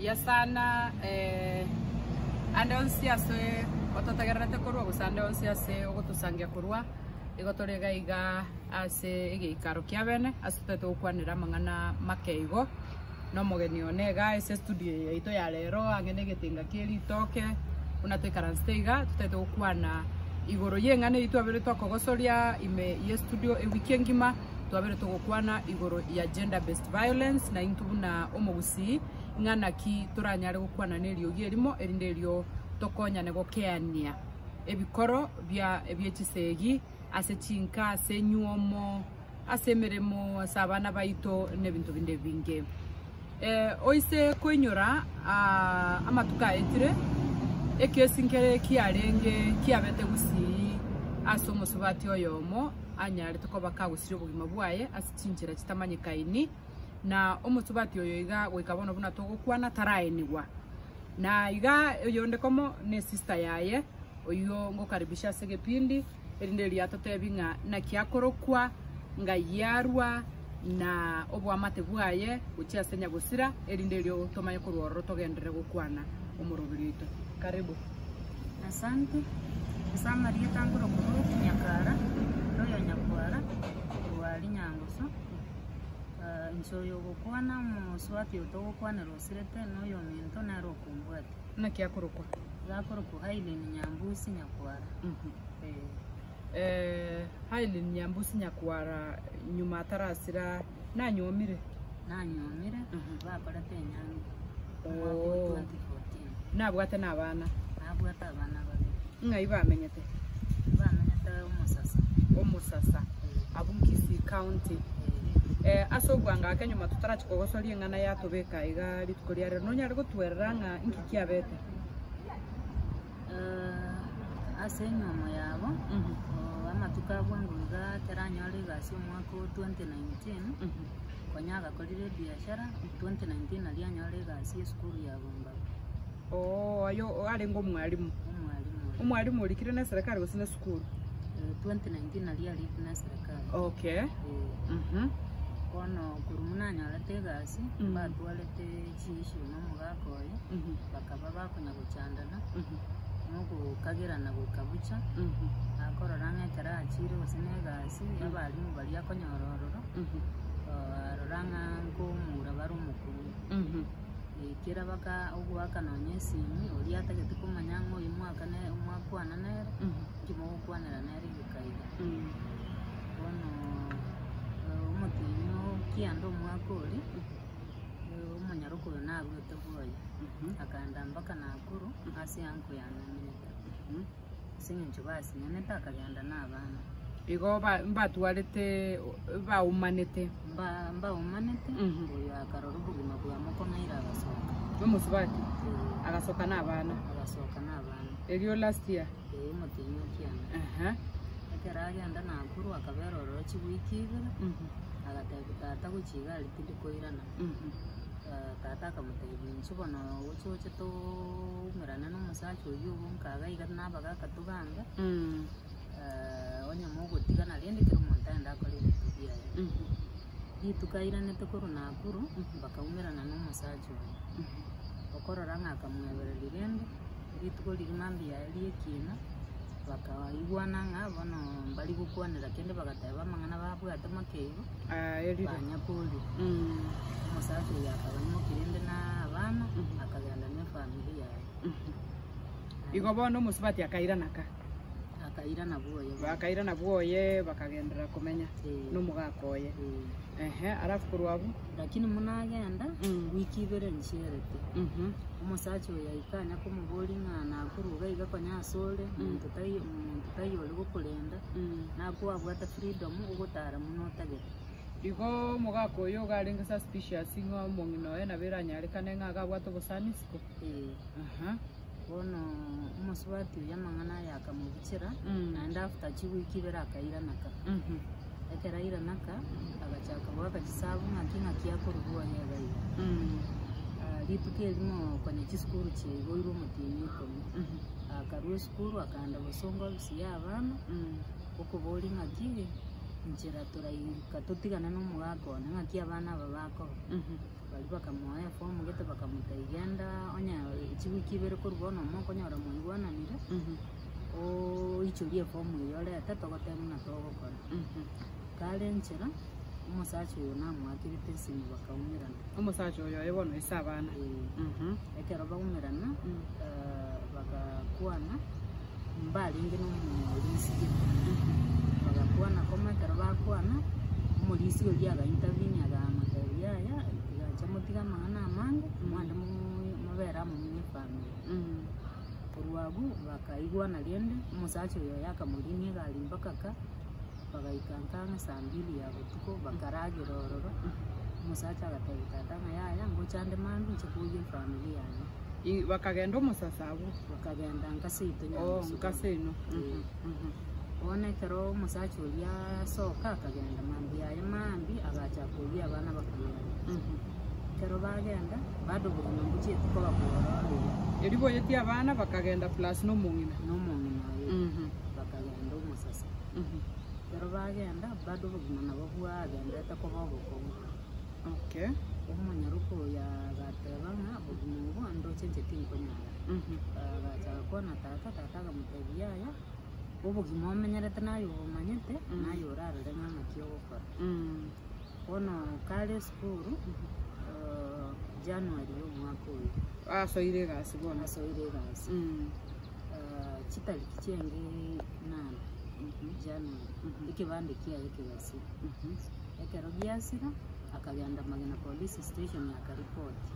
Buya sana eh, ande onsi ase ototegererete korwa gose ande onsi ase ogotosangia korwa, igo tore iga iga ase egeikaro kia bene ase totagete gokwanera amang'ana make igo, na omogeni one iga ase estudio eye yaito ya rero ang'e na egetinga kie ritoke, buna toikaransete iga totagete gokwana igoro ya eng'ana eywo twabere tokogosoria ime ye estudio ewiki engima. Twabere togokwana igoro ya gender based violence na intwe buna omogusii ng'a naki toranyare gokwana neriogi erimo erinde erio tokonyane gokeania ebikoro bia ebie chisegi ase chinka ase enywomo ase emeremo ase abana baito na ebinto binde ebinge. Oise koinyora amatuko aetire, ekesi nkere kiarenge kiabete gusii ase omosubati oyomo anyarete koba kagusirie obogima bwaye ase chinchera chitamanyekaini, na omosubati oyo iga goika bono buna togokwana taraenigwa. Na iga oyonde komo ne sister yaye, oyio ngokaribisha ase egepindi, erinde erio atotebi ng'a naki akorokwa, ng'ai arwa, na oboamate bwaye gochia ase nyagosira, erinde erio tomanye korwa ororo togenderere gokwana omoroberi oito. Karibu. Asante. Ase amarieta nkorokwa Ruth Nyakara, na oyo Nyakwara, korwa aria Nyangusu. Inche oyo ogokwana omosubati oyo togokwanera osirete, na oyominto nere okombwatia. Naki akorokwa? Iga akorokwa Aileen Nyambusi Nyakwara. Eh. Aileen Nyambusi Nyakwara nyuma atarasira nanyuomire? Nanyuomire, bakorete enyangi omwaka o 2014. Nabwate na abana? Nabwate abana babere. Ng'ai bamenyete? Bamenyete Omosasa. Omosasa, abwo Kisii County. Eh, ase obwango ake nyuma totarachia kogosoria eng'ana yatobeka iga rituko ria rero, nonyare gotwerera ng'a inki kiabete? Ase enyiomo yabo, amatuko a bwango iga ekero anyore egasi omwaka o 2019, konya agakorire ebiashara, 2019 nario anyore egasi esukuru ya Bombaba. Oo, aye arenge omwalimu? Omwalimu oria. Omwalimu orikire na eserekari gose na esukuru? 2019 nario arikire na eserekari. Okay. Eh. Bono korwa buna anyorete egasi, mbatwarete chiissue na omogaka oye, bakaba bakonya gochandana, na ogokagerana goika bucha, akorora ng'a ekero achire gose na egasi, abalimu baria akonyora ororo, arora ng'a nkomura bare omokungu. Kera baka ogoaka nonya esimi, oria atagete komanya ng'a oyo mwakane mwakwana nere, inki mogokwanera nere egeka iga. Bono omotienyi o kianda omwaka oria, omonyaroka oyo naruete bwoye, akaenda mpaka Nakuru ase uncle yane amenyete, ase eng'encho basinyanete akagenda na abana. Igo ba- mbatwarete baumanete. Mba mbaumanete, oyo akarora obogima bwa mokong'aire agasoka. Omosubati agasoka na abana. Agasoka na abana. Erio last year. Ee, omotienyi o kianda. Aha. Ekero agenda Nakuru akabera ororo chiwiki ibere, agatebia tata gochia iga aria tindi koirana. Tata akamotebia inche bono oche oche toumerane na omosacha oyio obo nkaga iga na abagaka togambe, onye mogotigana rende kera omonto aende akore ebinto biaye. Rituko airanete korwa Nakuru, bakaumerana na omosacha oye, okorora ng'a akamwebereria rende. Rituko riria mambia yaye ri'ekiina, bakaigwana ng'a bono mbari gokwanera kende, bagateba amang'ana babwate makeigo, Aerire. banyakorire. Omosacha oyo akabaimokia rende na abana, akagenda na efamiri yaye. Igo bono omosubati akairana ka? Akairana bwoye bono. Bakairana bwoye bakagenderera komenya Eh. na omogaka oye. Eh. Ehe, alafu korwa abwo? Lakini buna agenda, wiki ibere nchiarete. Omosacha oyo aika anya komoboria ng'a nakorwa iga iga konya asore, monto taiyo monto taiyo ore gokorenda, nakwabwate freedom ogotara buna otagete. Igo omogaka oyo iga arenge suspicious ng'a omong'ina oye nabo eranyarekane ng'a iga abwate obosani isiko. Eh. Aha. Bono omosubati oyio amang'ana aya akamobuchera, naende after chiwiki ibere akairana ka. Ekero airana ka, agachaka goaka chisabu ng'aki ng'aki akorwa bwoye iga iga. Rituko erimo konya chisukuru chiaigoirwe omotienyi ikomi, akarwa esukuru akaenda bosongo ofisi ya abana, okoboria ng'aki. Nchera toraika totigane na omogaka one, ng'aki abana aba bakoba. Baria bakamoa efomu gete bakamotebia genda onye chiwiki ibere korwa bono mokonyora mwaigwananire, oichorie efomu eyio orete togotebie buna togokora. Kare nchera, omosacha oyo namoakerete esimi bakaumerana. Omosacha oyo oye bono ase abana. Ee. Ekero baumerana, bagakwana, mbarenge na omorisia gete. Bagakwana koma ekero bakwana, omorisia oria aga intervene akamotebia yaya, tiga inche motige amang'ana amange, mwande mobere amo buna efamiri. Korwa abwo, bakaigwana rende, omosacha oyo oye akamorinia egari mpaka ka, bagaika nka ang'e saa mbili ya botuko, bakaragera ororo, omosacha agatebia tata ng'a yaya ngocha ande mambia inche koyia efamiri yane. Bakagenda omosasa abwo. Bakagenda nka seito Oh, Nyamusu. nka seino. Eh. Bono ekero omosacha oria asoka akagenda mambia yaye mambia agacha koyia abana bakagenda. Ekero bagenda, bado obogima mbochieti koba bwororo iga. Erio boyetie abana bakagenda plus na omong'ina. Na omong'ina oye. Bakagenda omosasa. Ekero bagenda, bado obogima nabo bwagendete koba obokong'u. Okay. Omonyaroka oyo agateba ng'a obogima obo ndoche inche tinkonyara. Agacha agakwana tata, tata akamotebia yaya, obogima omenyerete naye obomanyete, naye orarore ng'a ng'aki ogokora. Bono kare esukuru, January ya omwaka oyo. Asoire egasi bono. Asoire egasi. Chitariki chiaenge nane, January, ekebande kiaye kegasira. Ekero giasira, akagenda Magena Police Station akaripoti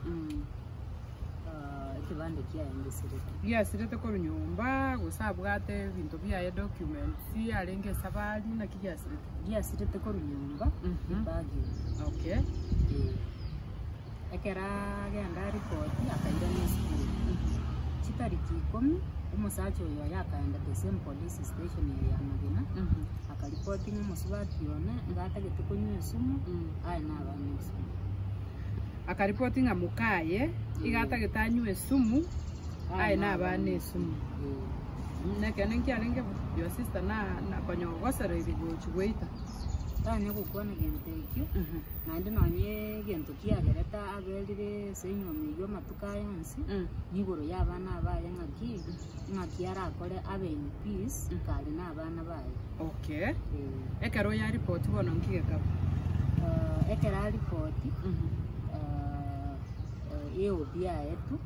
ekebande kiaye ngesirete. Giasirete korwa nyomba, gose abwate ebinto biaye documents, arenge esabari, naki giasirete? Giasirete korwa nyomba, ebag ime. Okay. Eh. Ekero agenda aripoti, akairana esukuru. Chitariki ikomi, omosacha oyo oye akaenda the same police station eye ya Magena, akaripoti ng'a omosubati one iga atagete konywa esumu, aye na abana esumu. Akaripoti ng'a mokaye iga atagete anywe esumu, aye na abana esumu. Nekeene nkiarenge bo, your sister na na konya ogosereiri gochi goita. Tanya gokwana gento ekio, naende nonye egento kiagerete aberire ase enyuomo eyio amatuko aya onsi, nigoro y'abana abaye ng'aki, ng'aki arakore abe in peace kare na abana baye. Okay. Eh. Ekero oyaripoti bono nki gekaba? Ekero aripoti, AOB aetwe,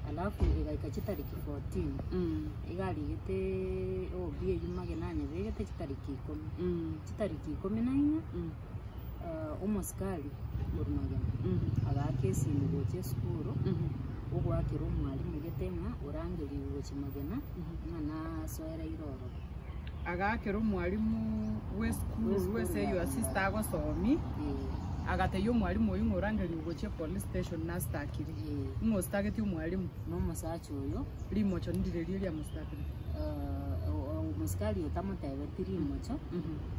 alafu egaika chitariki 14, iga arigete AOB eyio magena anyebegete chitariki ikomi. Chitariki ikomi na inye, omosikari korwa magena agaaka esimi gocha esukuru, ogoakera omwalimu gete ng'a orangerigwe gochia magena, ng'a nasoereire ororo. Agaakera omwalimu bw'esukuru Bw'esukuru ase ya your sister agosomi, agatebia omwalimu oyio ng'a orangerigwe gochia police station nastakire. Ng'a ostageti omwalimu. Na omosacha oyo. Rimocho ndire riria riamostakire. Omosikari oyo tamotebeti rimocho,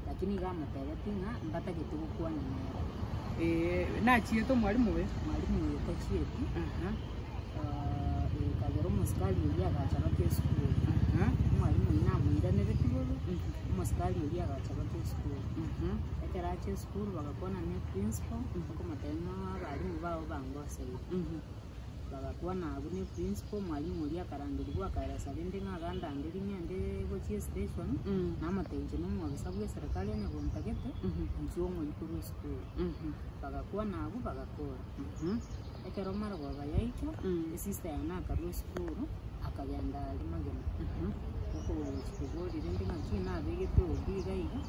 lakini iga amotebeti ng'a mbatagete gokwana nere. Ee, nachiete omwalimu oyo? Mwalimu oyo tachieti. Ekagera omosikari oria agacha baka esukuru. Omwalimu oyio namoiranereti bobe, omosikari oria agacha baka esukuru. Ekero acha esukuru bagakwana na eprincipal, okomotebia ng'a abalimu bao bangoseire. Bagakwana abwo ne principal, omwalimu oria akarangerigwa akaeresa rende ng'a agandangerie ng'ende gochia estation, namotebia inche na omwobisa bwa eserekari onye gontagete, inchuo ong'oyie korwa esukuru. Bagakwana abwo bagakora. Ekero marogoba yaika, esister yane akarwa esukuru, akagenda aria magena, okogochi koboria rende ng'aki nabegete obi iga iga,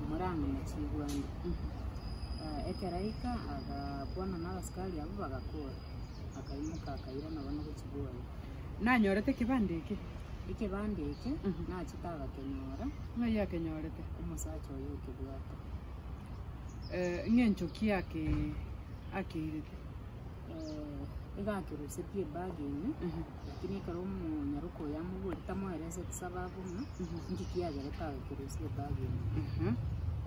morang'ina chigwande. Ekero aika, agakwana na abasikari abwo bagakora. Akaimoka akairana bono gochia bwoye. Nanyorete ekebande eke? Ekebande eke nachete agakenyora. Ng'ai akenyorete? Omosacha oye okebwata. Ng'encho ki ake akeirete? Iga akerusetie ebag ime, lakini ekero omonyaroka oyo amoboria tamoereseti sababu ng'a inki kiagerete agakerusia ebag ime.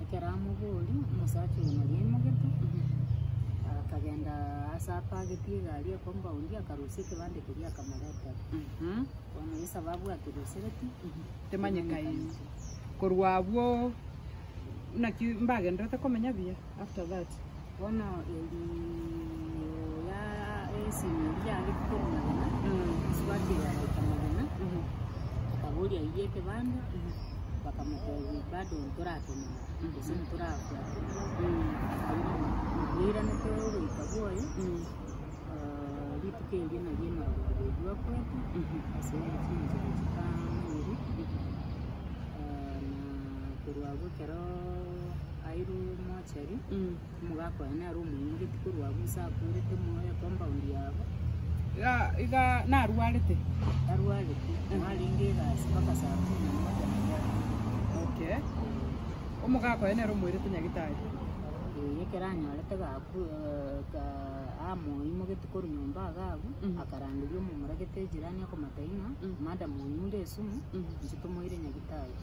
Ekero amoboria, omosacha oyo naria aimogete, akagenda ase apagetie egari ecompound akarusia ekebande keria akamoretera. Bono esababu akeruseretie, Temanyekaini. Korwa abwo. Naki mbagendererete komenya buya after that? Bono eri ya esimi eria yagete korwa magena, eswati eye yagaika magena, akaboria aywo ekebanda, bakamotebia bado ntorakemanya gose ntorafuatilia. Bwairanete ogoika bwoye, rituko erio nario emeroberi eywo akwete, ase chinchera chitamanyiri, na korwa abwo ekero airwe mochari, omogaka oye nere omoingeti korwa abwo ase akwerete moyo ecompound yabo. Iga iga narwarete? Tarwareti, mwarenge egasi mpaka saa kumi na moja na moja. Okay. Omogaka oye nere omoirete nyagitari? Ee, ekero anyorete gaku amoimogeti korwa nyomba iga abwo, akarangeria omomura gete ejirani akomotebia ng'a, madam onyure esumu, inche tomoire nyagitari.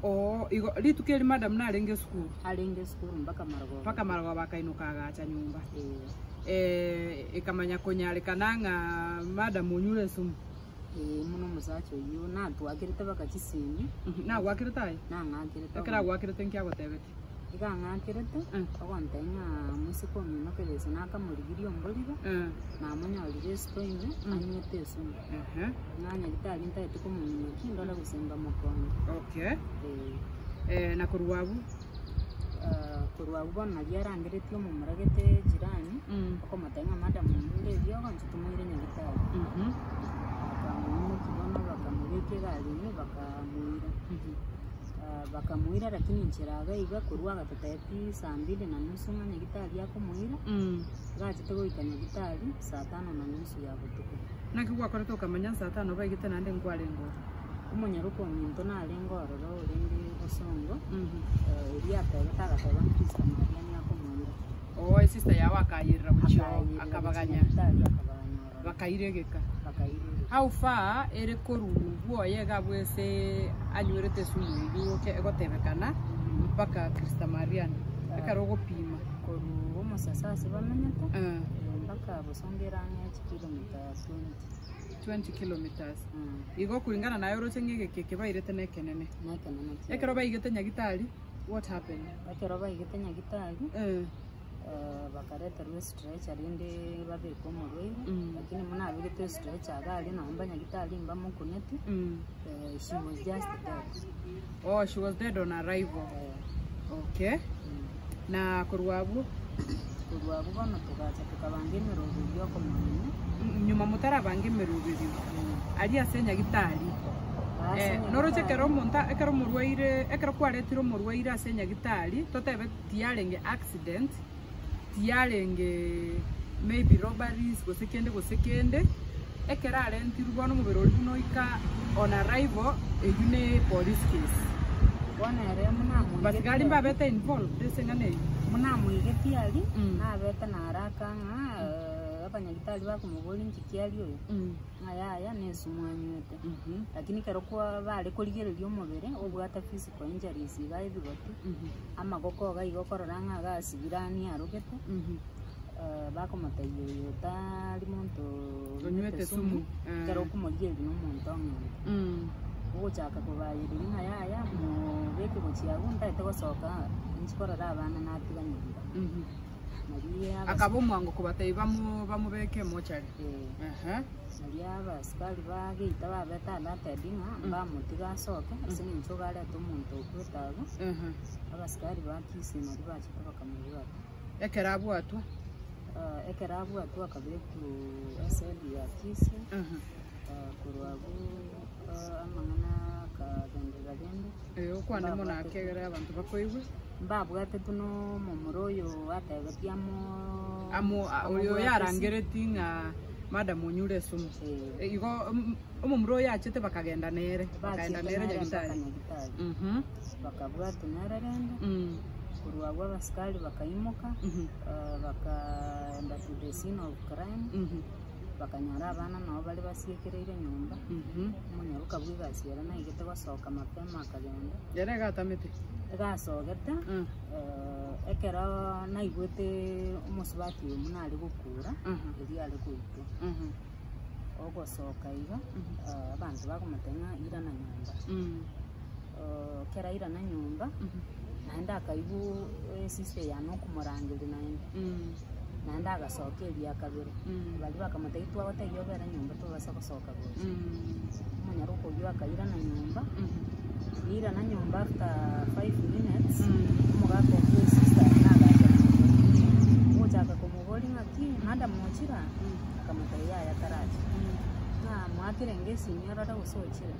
Oo, igo rituko eri madam narenge esukuru? Arenge esukuru mpaka marogoba. Mpaka marogoba akainoka agacha nyomba. Ee. Ekamanya konyarekana ng'a madam onyure esumu? Ee, buna omosacha oyio natwakerete baka chisimi. Nagwakerete aye? Nang'akerete. Ekero agwakerete nki agotebetie? Iga ang'akerete, ogontebia ng'a moiseke omino kerese nakamorigirie omborire, namonyorire esito ime, anywete esumu. Ng'a nyagitari ntagete komominyokia ndore gose mbamokonye. Okay. Ee. Eh, na korwa abwo? Korwa abwo bono nario arangeretie omomura gete jirani, okomotebia ng'a madam onyure eriogo inche tomoire nyagitari. Bakamoimokia bono bakamobeka egari ime bakamoira. Bakamoira lakini inchera iga iga korwa agatotebia saa mbili na nusu ng'a nyagitari akomoira, gachete goika nyagitari saa tano na nusu ya botuko. Naki gwakorete okamanya saa tano baigete naende nkwarenge oo? Omonyaroka ominto narenge ororo orenge bosongo, oria atebete agateba Kristo Maria niakomoira. Oo esister yao akayerera gochia oo, Akayerera gochia akabaganya. nyagitari akabaganya ororo. Bakaira egeka. Bakaira egeka. How far ere korwa bwoye iga abwo ase anywerete esumu eywo egotebekana mpaka Christa Marian ekero ogopima? Korwa omosasa ase bamenyete mpaka bosongo ere ang'e chikilomita 20. 20 kilometres. Igo kulingana naye oroche ng'a egeka eke bairete nekenene. Nekenene kiaye. Ekero baigete nyagitari what happened? Ekero baigete nyagitari, Eh. bakareterwa estretcher rende babeke omorwaire, Mm. lakini buna abegete estretcher iga aria nonye mbanyagitari mbamokuneti, Mm. she was just dead. Oh, she was dead on arrival. Eh, Okay. mm. Na korwa abwo? Korwa abwo bono togacha tokabanga emeroberio y'okomonyia. Nyuma motarabanga emeroberio, aria ase enyagitari, Ase eh, noroche enyagitari. ekero omonto ekero omorwaire ekero kwaretire omorwaire ase enyagitari, totebe tiyarenge accident, tiyarenge maybe robberies gose kende gose kende, ekero arentirwe bono omobere oria buna oika on arrival, eywo ne police case. Bono ere buna amoigete Basigari aria, mbabete involved ase eng'ana eywo. buna amoigeti aria, Mm. nabete naraka ng'a abanyagitari bakomoboria inki kiaria oyo, ng'a yaya nesumu anywete. Lakini ekero kwa bare korigereria omobere, obwate physical injuries iga ebigoti, amagoko iga igo okorora ng'a iga asibire aniarogete, bakomotebia oyo tari monto Onywete sumu, ekero okomorigereria na omonto ong'ente. Ogochaka kobayereria ng'a yaya mobeke gochia abwo ntagete gosoka inchi korora abana natiga nyomba. Naria abas- Akaba omwango kobatebia bamo bamobeke emochari. Eh, Ehe. naria abasikari bageita babete alerted ng'a mbamotiga asoke ase eng'encho iga arete omonto okwete abwo, Ehe. abasikari ba Kisii naria bachete bakamobwata. Ekero abwatwa. Ekero abwatwa akabekwa esedi ya Kisii, Ehe. korwa abwo amang'ana akagenderera rende. Eh, okwane mono ake egere abanto bakoigwe. Mbabwatetwe nomomura oyo atebetie amo Amo oyo amobwatesi. yarangereti ng'a madam onyure esumu. Eh. Igo omomura oyo achete bakagenda nere, bakagenda Bachete nere nere mpaka nyagitari. nyagitari. Mhm. Bakabwatwa nere rende, Mm. korwa abwo abasikari bakaimoka, Mhm. bakaenda to the scene of crime, Mhm. bakanyora abana nabo bare basiekereire nyomba, Mhm. omonyaroka bwa egasi ere naigete gosoka mapema akagenda. Ere iga atamete? Iga asogete, Mm. ekero naigwete omosubati oyo buna are gokura, Mhm. erio are goitwa. Mhm. Ogosoka iga, Mhm. abanto bakomotebia ng'a irana nyomba. Mm. Ekero airana nyomba, Mhm. Naende akaigwa esista eye nokomorangeria naende, naende agasoka eria kabere. Baria bakamotebia twagotebia obere nyomba tobasa gosoka gocha. Omonyaroka oyio akairana nyomba, riirana nyomba after 5 minutes, omogaka oyio esista nagacha nyomba. Ogochaka komoboria ng'aki madam ochire aa? Akamotebia yaya taracha. Ng'a mwakere enga esimi orore gose ochire.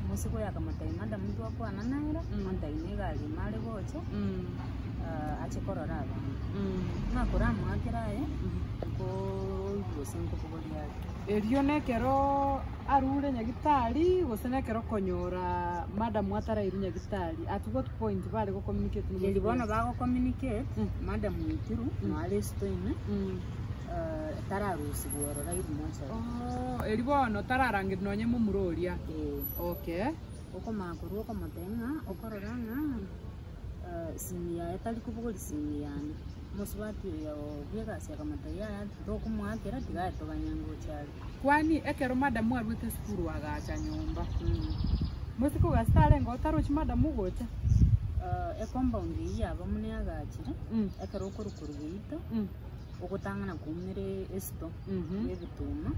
Omosike oyo akamotebia madam ntwakwana nere, ontebia na egari ime are gocha, ache korora abana. Ng'a koramoakere aye, nkoigwa gose nkobogoria are. Erio nekero arure nyagitari gose nekero konyora madam atarairwa nyagitari, at what point bare go communicate na Eri bono omosubati? bago communicate, madam oitirwe, noare esito ime, tararusigwa ororo airwe mochari. Oh, eri bono tararangeria nonye momura oria. Eh. Okay. Okomanya korwa okomotebia ng'a okorora ng'a simi yaye tari kobogoria simi yane. Omosubati oyo bw'egasi akamotebia yaya tokomoakera tiga aye toganye ngocha are. Kwani ekero madam arwete esukuru agacha nyomba, mosike ogasi tarenge otarochi madam ogocha? Ecompound eyio yabo buna eagachire, ekero okorwa korwa geita, ogotang'ana koumera esito ya ebituma,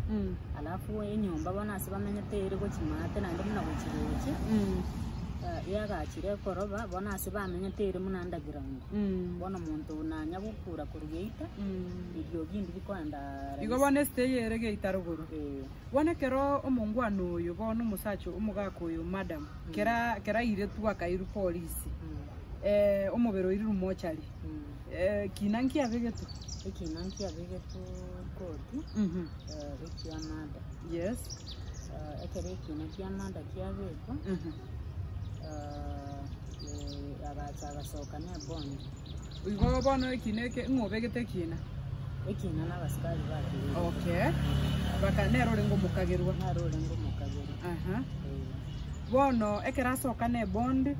alafu enyomba bono ase bamenyete ere gochia maate naende buna gochia roche, eagachire ekoroba bono ase bamenyete ere buna underground. Bono omonto nanya gokura korwa geita, eriogi ndiri koenda Igo rahisi. bono esito eye ere geita rogoro. Eh. Bono ekero omongwana oyo bono omosacha omogaka oyo madam, kera kera airetwe akairwa polisi, omobere oirirwe mochari, kina nkiabegetwe? Ekina nkiabegetwe koti, ekia murder. Ekero ekina kia murder kiabekwa, agacha agasoka ne bond. Igo bono ekina eke ng'o obegete ekina? Ekina na abasikari bakebekire. Okay. Baka nere orenge omokagerwa. Nere orenge omokagerwa. Aha. Eh. Bono ekero asoka ne bond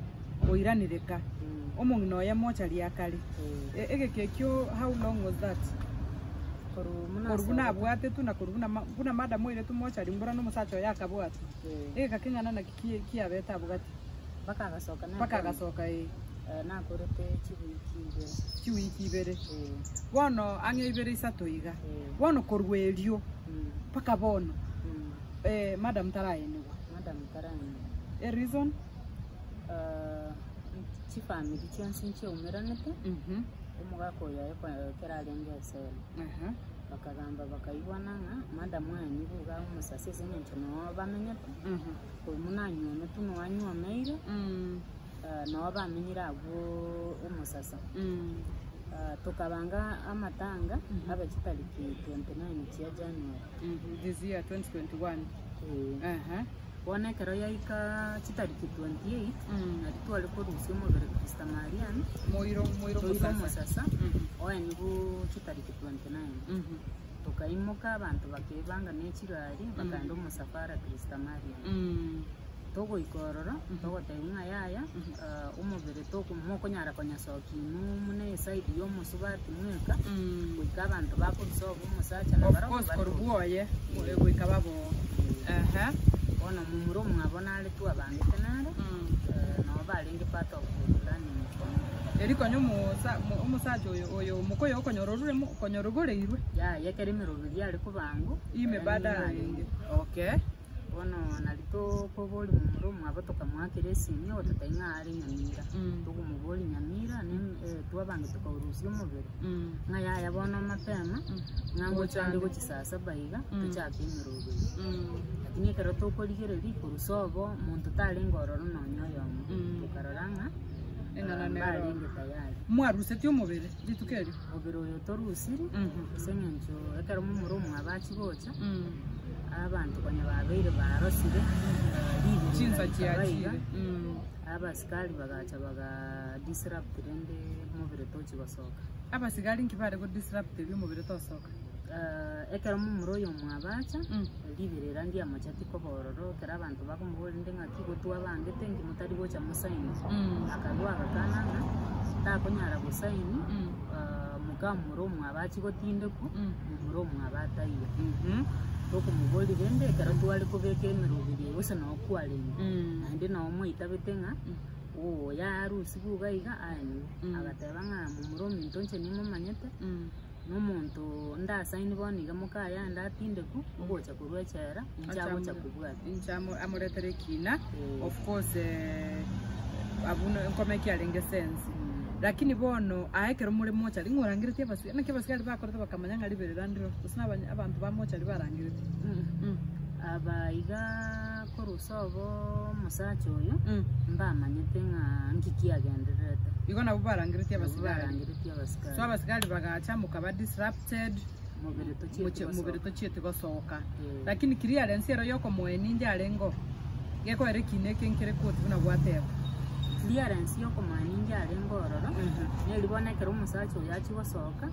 oiranire ka, omong'ina oye mochari akare. Eh. Egeka ekio how long was that? Korwa buna Korwa buna asogete. abwatetwe na korwa buna ma- buna madam oiretwe mochari mbora na omosacha oye akabwatwa. Eh. Egeka keng'ana naki kiabete abwo gati? Mpaka agasoka ne Mpaka bond. agasoka eh. Nakorete chiwiki ibere. Chiwiki ibere. Eh. Bono ang'e ibere isato iga. Eh. Bono korwa erio mpaka bono madam taraenigwa. Madam taraenigwa. A reason? Chifamiri chionsi nchiaumeranete, omogaka oyo aye ekero arenge esela. Bakagamba bakaigwana ng'a madam aenigwe iga omosase ase eng'encho noo bamenyete, korwa buna anywometwe noo anywomeire, noo bamenyire abwo omosasa. Tokabanga amatanga abe chitariki 29 chia January. This year 2021. Eh. Bono ekero yaika chitariki 28, nari tware korusia omobere Krista Mariam, Moiro moiro toire mosasa. Omosasa, oeniwu chitariki 29. Tokaimoka abanto bakebanga ne chigari bakaenda omosafara Krista Mariam. Togoika ororo, togotebiwa ng'a yaya, omobere mokonyara konyasokia inwe muna eside ya omosubati mweka, goika abanto bakorusa obo omosacha na Of barobwo course batoke. korwa bwoye goika babo. Aha. Bono momura omwabo nare twabangete nare, nabo barenge part of the planning committee. Eri konya omosacha oyo oyo omokoyo okonyora orure okonyora ogoreirwe. Yaya ekero emeroberi yare kobangwa, Ime ere bado nigo arenge. arenge. Okay. Bono nari tokobori momura omwabo tokamoakera esimi ogototebia ng'a are Nyamira. Tokomobori Nyamira ne twabange tokaurusia omobere. Ng'a yaya bono mapema, ng'a ngocha ande gochia saa saba iga, tochake emeroberi. Lakini ekero tokorigereria korusa obo, monto tarenge ororo nonya oyomo. Tokarora ng'a Eng'ana nero. mbarenge tayari. Mwarusetie omobere rituko erio? Omobere oyo torusiri, ase eng'encho ekero momura omwabo achia gocha, abanto konya babeire barosire, riberera Chinsa rikaba iga, chiachire. Abasikari bagacha baga disrupt rende omobere tochi gosoka. Abasigari nki bare go disrupt erio omobere tosoka? Ekero momura oyo omwabo acha, riberera ndiamocheti koba ororo ekero abanto bakomoboria rende ng'aki igo twabangete nki motari gocha mosaini. Akarwa agakana ng'a takonyara gosaini, mokamura omwabo achie gotindekwa, momura omwabo ataiyo. Tokomoboria rende ekero tware kobeka emeroberi eye gose noo kwarenge, naende noo mwaitabete ng'a. Oyo arusigwe iga iga aenigwe. Agateba ng'a momura ominto inche nimomanyete, na omonto ndasaini bono iga mokaye aende atindekwe, ogocha korwa echela, inche agocha kobwata. Inche amoretere ekina, of course abwo nkome ki arenge sense. Lakini bono aye ekero more mochari ng'a orangeretie abasigari, naki abasigari bakorete bakamanya ng'a riberera ndiro, gose na abanto ba mochari barangeretie? Aba iga korwa sobo omosacha oyo, mbamanyete ng'a nki kiagendererete. Igo nabwo barangeretie Nabwo abasigari. barangeretie abasigari. So abasigari bagacha mokaba disrupted, Mobere tochieti moche- mobere gosoka. tochieti gosoka. Eh. Lakini clearance ero yokomoenia inche arenge oo, gekoera ekina eke nkere koti buna gwateba. Clearance yokomoenia inche arenge ororo, neri bono ekero omosacha oyo achia gosoka,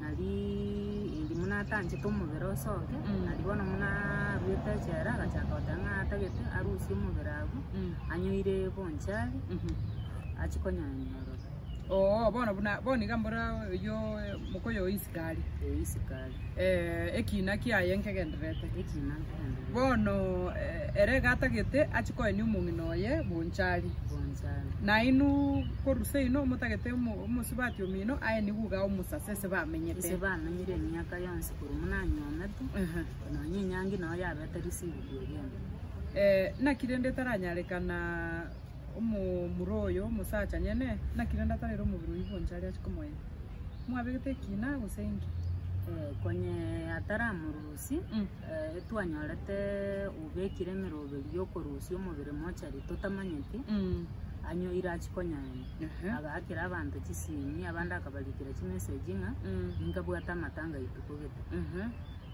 Nari eri buna atanchete omobere osoke, nari bono buna aruete echela agachaka goteba ng'a atagete arusie omobere abwo, anyoire bonchari, achie konyanya ororo. Oo, bono buna bono iga mbora oyio mokoyo o isikari. Ee isikari. Ekina kiaye nkegendererete. Ekina nkegendererete. Bono ere iga atagete achie koenia omong'ina oye bonchari. Bonchari. Nainwe korwa seino motagete omosubati omino aenigwe iga omosase ase bamenyete. Ase bamenyire emiaka yonsi korwa buna anyuomete, nonya enyangi nao yabete received again. Naki rende etaranyarekana omomura oyo omosacha nyene, naki rende atarere omobere oyio bwonsi aria ache komoenia? Mwabegete ekina gose inki? Konye ataramorusia, etwanyorete obekire emeroberi y'okorusia omobere mochari totamanyeti, anyoire achie konyenya. Agaakera abanto chisimi, abande akabarikera chimessage ng'a ninkabwate amatanga rituko gete.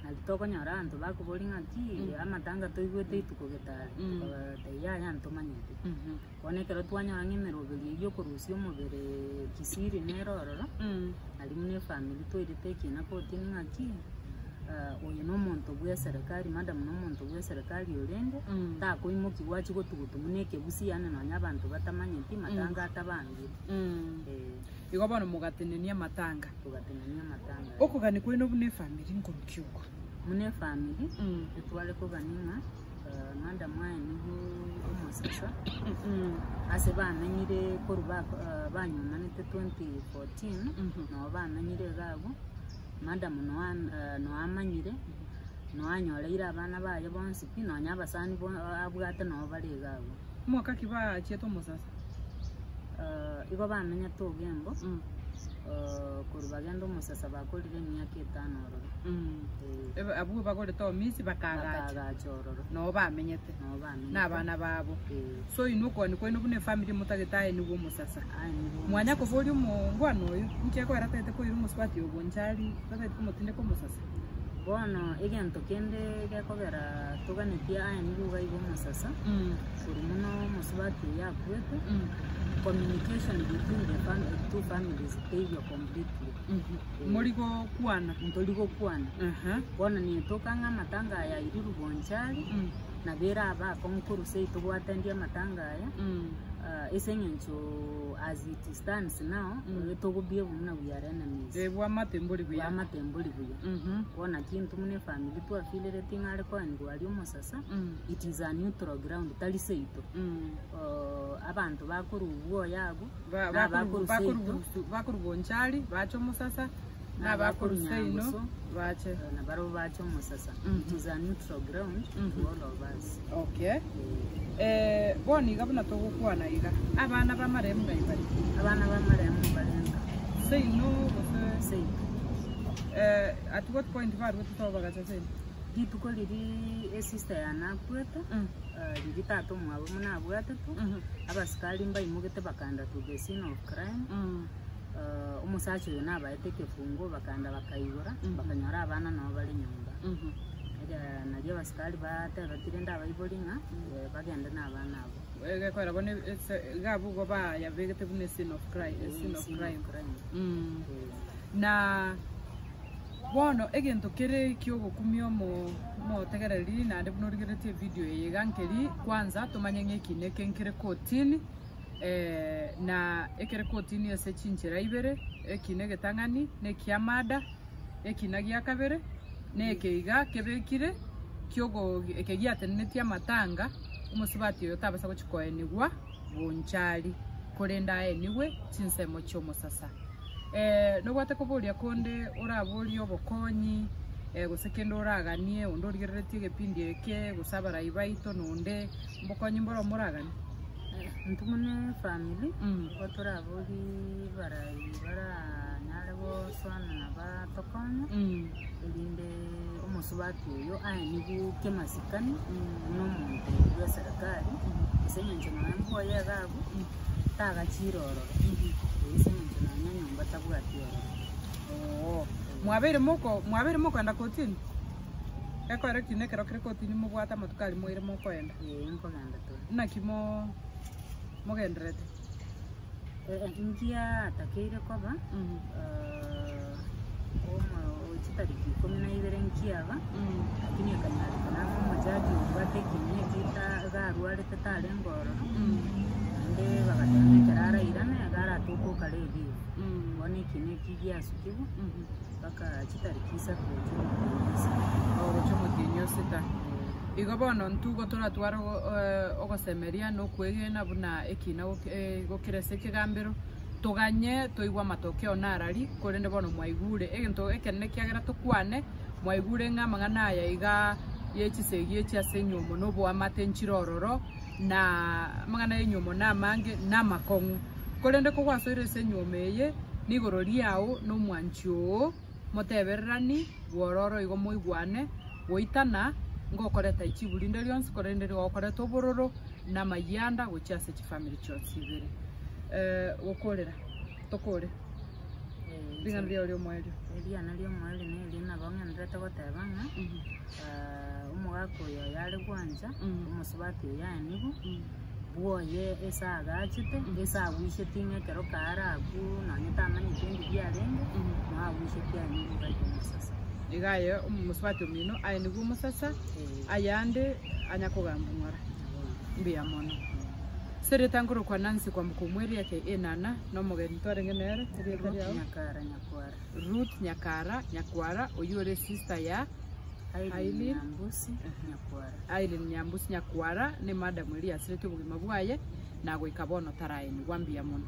Nari tokonyora abanto bakoboria ng'a ki amatanga toigwete rituko gete are, tokabatebia yaya ntomanyeti. Bono ekero twanyora ng'a emeroberi eyio y'okorusia omobere kisiri nere ororo, nari buna efamiri twairete ekina kotini ng'aki, oyo na omonto bw'eserekari madam na omonto bw'eserekari orenge, takoimokigwa achie gotugutu buna ekebusi yaani nonya abanto batamanyeti matanga atabangire. Eh. Igo bono mogatenenia amatanga. Togatenenia amatanga aya. Okogania kwaino buna efamiri nkorukia oko. Buna efamiri, etware kogania ng'a. Madam aye nigo omosasa, ase bamenyire korwa banyuomanete 2014, nabo bamenyire iga abwo, madam noa amanyire, noa anyoreire abana baye bonsi pi, nonya abasani abwate nabo bare iga abwo. Mwaka ki bachiete omosasa? Igo bamenyete Ogembo, korwa bagenda omosasa bakorire emiaka etano ororo. Ebe- Abwo bagorete omisi bakaagacha, Bakaagacha ororo. noo bamenyete, Noo bamenyete. na abana babo. Eh. So inwe okogania kwaino buna efamiri motagete aye nigo omosasa. Aye nigo Mwanya omosasa. koboria omongwana oyo, inki akoera atagete koira omosubati oyo bonchari, tatagete komotindeka omosasa? Bono egento kende gekogera toganetie aye nigo iga iga omosasa, korwa mono omosubati oyo akwete, communication between the fam- two families teiyo completely. Mori gokwana. Ntori gokwana. Bono netoka ng'a amatanga aya airirwe bonchari, nabo erabe akong'u korwa seito gwatendia amatanga aya, ase eng'encho as it stands now, togobehave buna we are enemies. Bwamate mbori buya. Bwamate mbori buya. Bono naki intwe buna efamiri twafeelereti ng'a are koenigwa aria omosasa, it is a neutral ground, tari seito. Abanto bakorwa obwoyo abwo, Ba- na bakoru- abakorwa seito, bakoru- bakorwa bonchari bache omosasa, na Na abakorwa abakorwa seino Nyangusu. bache. na barabwo bache omosasa. It is a neutral ground to all of us. Okay. Eh, bono iga buna togokwana iga, abana ba marehemu ng'ai bare? Abana ba marehemu mbarenga Seino gose seito. eh, at what point barwete sobo bagacha seino? Rituko riria esister yane akwete, riria tata omwabo buna abwatetwe, abasikari mbaimogete bakaenda to the scene of crime, omosacha oyo nabaete ekefunguo bakaenda bakaigora, bakanyora abana nabo bare nyomba. Eria nario abasikari batebeti rende abaibori ng'a bagende na abana abwo. Egekoera bono ese iga abwo igo bayabegete buna escene of crime, escene of Scene of crime. crime. Na Bono egento kere ki'ogokumia omotegereri naende buna origereretie evidio eye iga nkeri, kwanza tomanye ng'a eki neke nkere kotini, na ekere kotini ase chinchera ibere, ekina egetang'ani na ekiamada, ekina gia kabere na eke iga kebekire kiogo eke giatenenetie amatanga, omosubati oyo tabasa gochia koenigwa. Bonchari, korende aenigwe chinsemo chi'omosasa. Nobwate koboria konde oraborie obokonyi, gose kende oraganie, onde origereretie egepindi eke, gose abarai baito nonde, mbokonyi mboro moraganie? Intwe buna efamiri, nigo toraborie barai baranyare gosoana na batokonye, erinde omosubati oyo aenigwe kemasikani buna omonto bw'eserekari, ase eng'encho nonya mbwoye iga abwo, tagachire ororo, ase eng'encho nonya nyomba tabwati ororo. Oo, mwabeire moko mwabeire mokoenda kotini? Ekoera ekina ekero kere kotini mobwate amatuko aria moire mokoenda? Ee, nkogenda tore. Naki mo mogendererete? Nkiatakeire koba chitariki ikomi na ibere nkiaba, lakini ekanyarekana ng'a omojaji obwate ekiina eki iga arwarete tarenge ororo, naende bagateba ng'a ekero arairane iga aratoke okare ebibe. Bono ekiina eki giasukigwa mpaka chitariki isato gochia omotienyi o sita. Oh, gochia omotienyi o sita. Igo bono intwe igo toratware ogosemeria na okwegena buna ekina gokere ase ekegambero, toganye toigwe amatokeo narari, korende bono mwaigure egento ekenene ekiagera tokwane, mwaigure ng'a amang'ana aya iga ye chisegi echi ase enyiomo na oboamate nchire ororo, na amang'ana y'enyiomo namange na amakong'u. Korende kogwasoire ase enyiomo eye, nigoro riao na omwanchi oo, Motebererani bwororo igo moigwane, goitana ngokoreta ichibu rinde rionsi, korende nigo gokoreta obororo na amayianda gochia ase chifamiri chionsi ibere. Gokorera, tokore ring'ana riao ri'omoerio. Eriana ri'omoerio nerio nabo ng'enderete goteba ng'a omogaka oyo oyare gwancha, omosubati oyo aenigwe, bwoye ase agachete, ase agwisheti ng'a ekero kare abwo nonye tamanyeti endi biarenge, noo agwisheti aenigwe iga aye omosasa. Iga aye omosubati omino aenigwe omosasa, Eh. ayande anya kogamba ng'ora. Nabo. Mbuya mono. Ase erieta nkorokwa Nancy kwamboka omweri aka Enana, na omogeni twarenge nere, erieta Ruth riao? Nyakara Nyakwara. Ruth Nyakara Nyakwara, oyio ore sister ya Aileen Aileen. Nyambusi Nyakwara. Aileen Nyambusi Nyakwara ne madam eria yasiretie obogima bwaye na goika bono taraenigwa mbuya mono.